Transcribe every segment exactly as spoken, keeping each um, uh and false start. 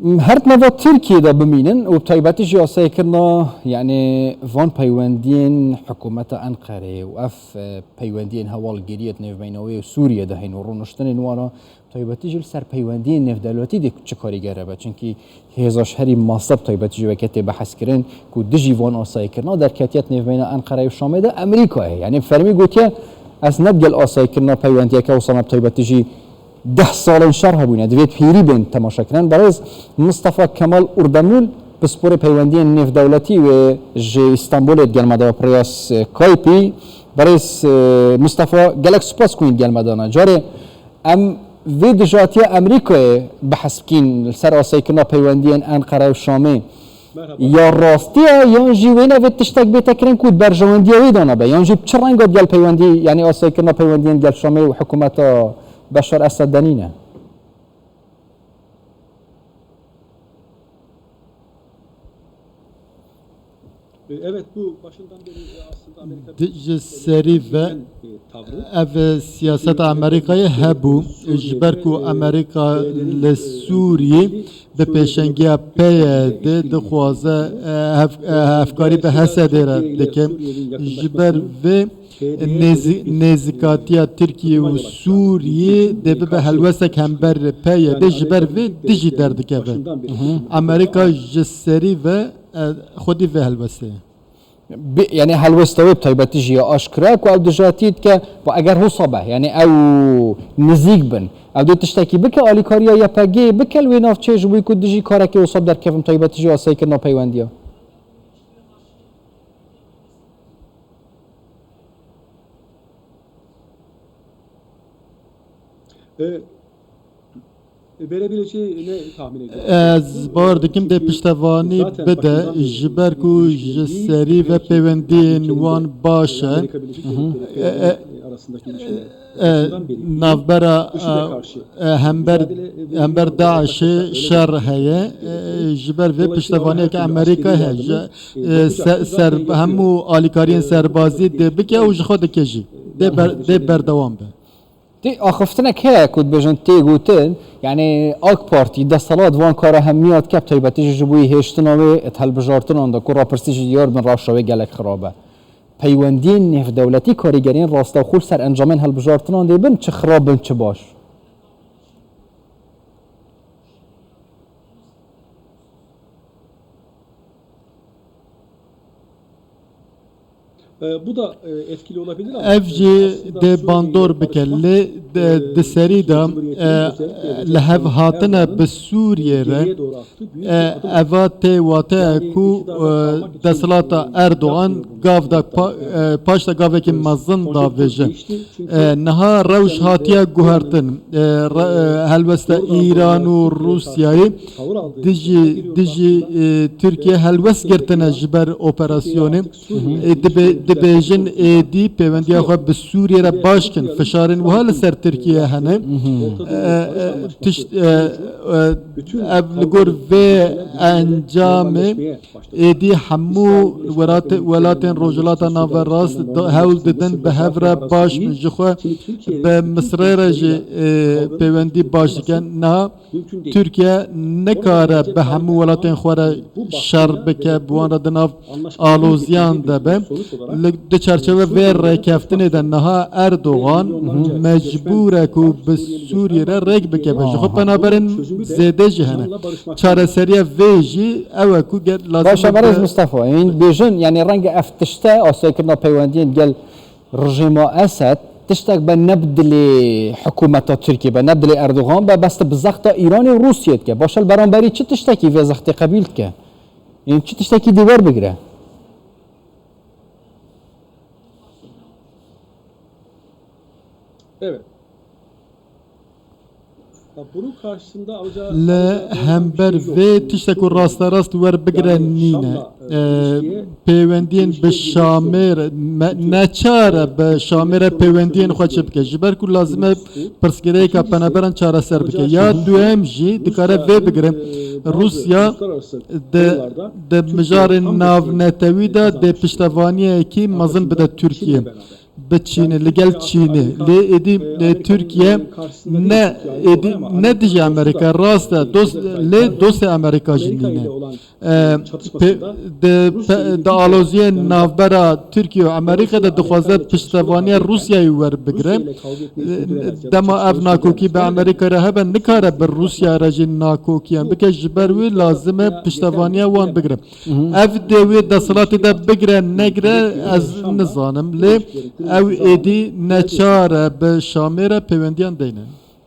Her di nava Tirkiyê de bimînin û bi taybetî jî asayekirina, yanî van peywendiyên hikûmeta Enqereyê û ev, e, peywendiyên hewalgiriyê di nêvbeyna wê û Sûriyê de heyne û rûniştinên wan a, bi taybetî jî li ser peywendiya nêvdewletî de çi karîger hebe? Çimkî hêza ji herî masa bi taybetî jî weke tê behs kirin ku dijî van asayekirina derketiye di nêvbeyna Enqereyê û Şamê de Amerîkayê. Yanî bi fermî gotiye, ez ne digel asayekirina peywendiyeke wisa me, bi taybetî jî deh sal in şer hebûne, divê bi hêrî bên temaşekirin. Berêz Mistefa Kemal Urdemûl, pisporê peywendiyên nêvdewletî wê ji Îstanbulê digel me de, bi rêya Skypeî. Berêz, e, Mistefa, gelek spas ku hûn digel me de ne. Carê em vê dijatiya Amerîkayê behs bikîn li ser asayîkirina peywendiyên Enqere û Şamê. Ya rastî ye, yan jî wê ne vê tiştek bête kirin ku di berjewendiya wê de nebe, yan jî bi çi renga digel peywendî, yanî asayîkirina peywendiyên digel Şamê û hikûmeta Beşar Esed de nîne? Evet, bu başından beri, e, aslında Amerika Di-, ji serî ve ev siyaseta Amerîkayê hebû, ji ber ku Amerîka li Sûriyê bi pêşengiya P Y D dixwaze, e, hev-, e, hevkarî bi H S D re dike. Ji ber vê nêzi-, nêzîkatiya Tirkiye û Sûriyê dê bibe helwestek hember P Y D, ji ber vê dijî derdikeve. Amerîka ji serî ve, e, xwedî vê helwestê ye. Bi-, yanî helwesta wê bi taybetî jî ya aşkira ku ew dijatî dike, ba eger hosa be, yanî ew nizîk bin, ew dê tiştekî bike, alîkariya Y P G bike li wê navçeyê ji bo ku dijî karekê hosa bi derkevin, taybetî jî asayîkirina peywendiya. E, verebileceğini tahmin ediyorum. Ez bawer dikim dê piştevanî bide, ji ber ku ji serî ve pêwendiyên wan baş e. Amerika Birleşik Devletleri, e, e, arasındaki ilişkiler. E, navbera, e, hember, hember DAIŞê şer heye. E, ji ber vê piştevaniyeke Amerîka heye. Ji, e, se-, ser-, hemû alîkariyên serbazî dê bike û ji xwe dike jî. Dê ber-, dê berdewam be. Tê axiftinek heye ku dibêjin tê gotin, yanî AK Partî desthilat van kara hemiya dike, bi taybetî jî ji bo hêştina wê di hilbijartinan de ku rapirsî jî diyar bin rewşa wê gelek xirab e. Peywendiyên nêvdewletî karîgeriyên rastewxo li ser encamên hilbijartinan dê bin, çi xirab bin, çi baş. E, bu da, e, etkili olabilir ama, Ev e, jî aslında dê Suriye bandor ile bike. Barışmak, Lê de, e, di serî de, Cumhuriyetinin e, özellikle li hev hatine bi Sûriyê re, e, eva tê wateya ku, e, desthilata Erdogan gav da pa-, e, paşta gavekî mezin davêje. E, niha rewş hatiye guhertin. E, re-, e, helwesta Îran û Rûsyayê dijî, dijî, e, Tirkiye helwest girtine ji ber operasyonê. E, dibe-, dibêjin êdî pêwendiya xwe bi Sûriyê re baş kin. Fişarên wiha li ser Tirkiye hene. E, e, tişt, e, e, ev li gor vê encamê êdî hemû welat-, welatên Rojhilata Naverast da-, hewl didin bi hev re baş bin. Ji xwe bi Misrê re jî, e, pêwendî baş dikin. Niha Tirkiye nikare bi hemû welatên xwe re şer bike, bi wan re di nav aloziyan de be. Li, di çerçeve vê rêkeftinê de niha Erdogan mecbûr e ku bi Sûriyê re rêk bikeve. Ji xwe penaberên zêde jî hene. Çareseriya vê jî ew e ku gel-, lazim Baş e, berêz be- Mustafa, hûn dibêjin, yanî renge ev tişte, asayekirina peywendiyên gel Rejîma Esed tiştek be ne bi dilê hikûmeta Tirkiyê be, ne bi dilê Erdogan be, bes bi zexta Îranê û Rûsiyê dike. Baş e, li beramberî çi tiştekî vê zextê qebîl dike? Ên çi tiştekî dê werbigire? Evet. Li hember vê tiştek ku rasterast werbigire nîne. E, pêwendiyên bi Şamê re, me-, neçar e bi Şamê re pêwendiyên xwe çi bike. Ji ber ku lazim e pirsgirêka penaberan çareser bike. Ya duyem jî dikare vê bigire. Rûsya di, di mijarên navnetewî de dê piştevaniyekî mezin bide Tirkiyê. Bi Çînê, li gel Çînê. Lê êdî, e, Tirkiye ne, êdî ne dijî Amerîka, rast e, dost, lê dostê Amerîka jî nîne. E, pe-, di, pe-, di aloziyên navbera Tirkiye û Amerîka de dixwaze piştevaniya Rûsyayê werbigire. E, dema ev nakokî bi Amerîka re hebe, nikare bi Rûsya re jî nakokiyan bike, ji ber wê lazim e piştevaniya wan bigire. Ev dê wê desthilatê de bigire negire, ez nizanim, lê ew êdî neçar e bi Şamê re pêwendiyan deyne.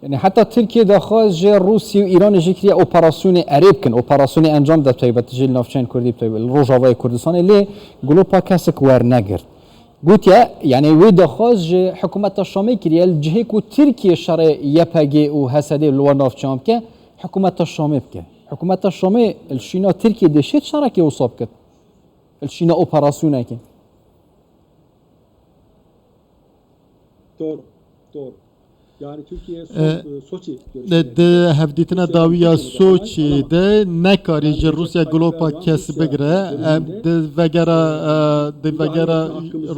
Yani heta Tirkiye daxwaz ji Rûsya û Îranê jî kiriye operasyonê erê bikin, operasyonê encam de, taybet jî li navçeyên Kurdî, taybet li Rojavayê Kurdistanê, lê glopa kesik wernegirt. Gotiye, yani wê daxwaz ji hikûmeta Şamê kiriye, li cihê ku Tirkiye şerê Y P G û H S D li wan navçeyan bike, hikûmeta Şamê bike. Hikûmeta Şamê li şîna Tirkiye dê şêt şerekê wisa bikit. Li şîna operasyonekê. Doğru, doğru. Yani Türkiye son, E, e, Soçi görüşmeleri, di hevdîtina dawî ya Soçi de nekarî ji Rûsya glopa kes bigire. Em di vegera, e, di vegera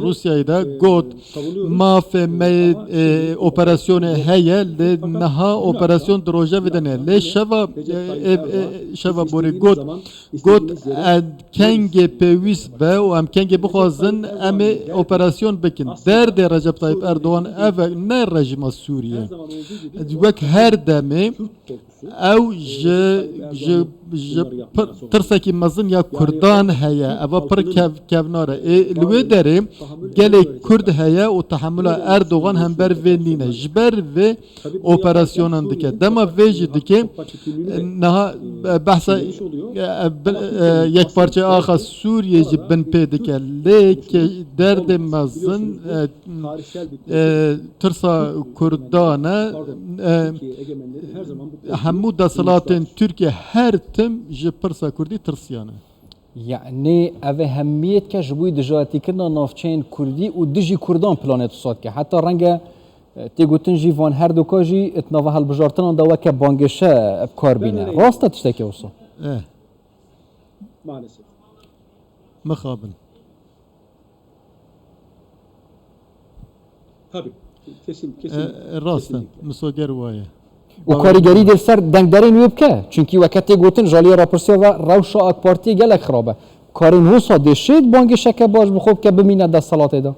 Rûsyayê de got, mafê me, e, operasyonê heye, lê niha operasyon di rojevê de ne. Lê şeva, e, e, e, şeva borî got, got, em kengê pêwîst be û em kengê bixwazin, em ê operasyon bikin. Derdê Recep Tayyip Erdogan ev e, ne rejîma Sûriye. Wek her demê ew ji, ji, ji pir-, tirsekî mezin ya Kurdan heye. Eva pir kev-, kevnar e. Ê, li wê derê gelê Kurd heye û tehemula Erdogan hember vê nîne. Ji ber vê operasyonan dike. Dema vê jî dike, niha, e, behsa, e, bi-, e, yekparçeya axa Sûriyê jî bin pê dike. Lê ke-, derdê mezin, e, e, tirsa Kurdan e, e, hemû desthilatên Tirkiye her tim ji pirsa Kurdî tirsiyane. Yani ev ê hemiyê dike ji bo dijayetîkirina navçeyên Kurdî û dijî Kurdan planê wisa dike. Heta renge, e, tê gotin jî van her du ka jî di nava hilbijartinan de weke bangêşe bi kar bîne. Rast e tiştekî wisa? Eh. Maalesef. Mixabin. Tabii. Kesin, kesin, e, rast e. Kesinlikle. Misoger waye. Û karîgerî dê li ser dengderên wê bike. Çunkî weke tê gotin, ji aliyê rapirsiyê ve rewşa AK Partiyê gelek xirab e. Karên wisa dê şêt bangêşeke baş bi xwe bike, bimîne desthilatê de.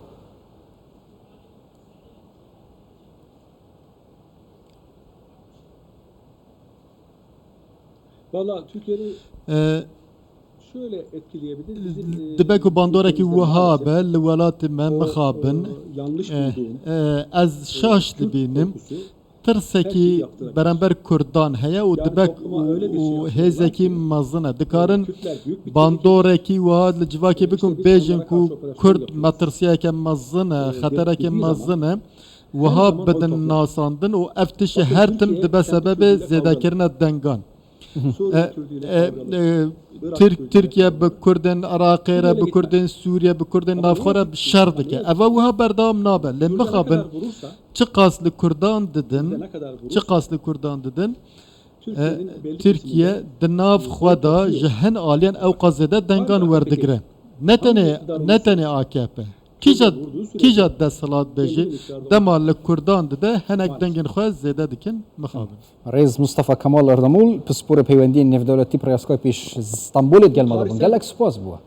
Valla Türkiye'nin, e, şöyle etkileyebilir. Bizim, e, dibe ku bandorekî wiha be li welatê me, o, mixabin, e, yanlış, e, bulduğum, e, ez, e, şaş dibînim. Korkusu, tirsekî berember Kurdan heye û dibe û, û hêzekî mezin e. Dikarin bandorekî wiha li civakê bikin, bêjin ku Kurd metirsiyeke mezin e, xeterekê mezin e. Wiha bidin nasandin û ev tişt her tim dibe sebebê zêdekirina dengan. E, e, e, Tirk-, Tirkiye bi Kurdên Iraqê re, bi Kurdên Sûriye, bi Kurdên navxwe re şer dike. Eva wiha berdewam nabe. Lê mixabin çiqas li Kurdan didin, çiqas li Kurdan didin, e, Tirkiye di nav xwe de ji hin aliyan ewqas zêde dengan werdigire. Ne tenê, ne tenê A K P. Kîja, kîja desthilat be jî dema li Kurdan dide, hinek dengên xwe zêde dikin, mixabin. Rêz Mustafa Kemal Erdemûl, pisporê peywendiyên nêvdewletî, piryazkar pêş Stenbolê di gel me de bûn. Gelek spas bû.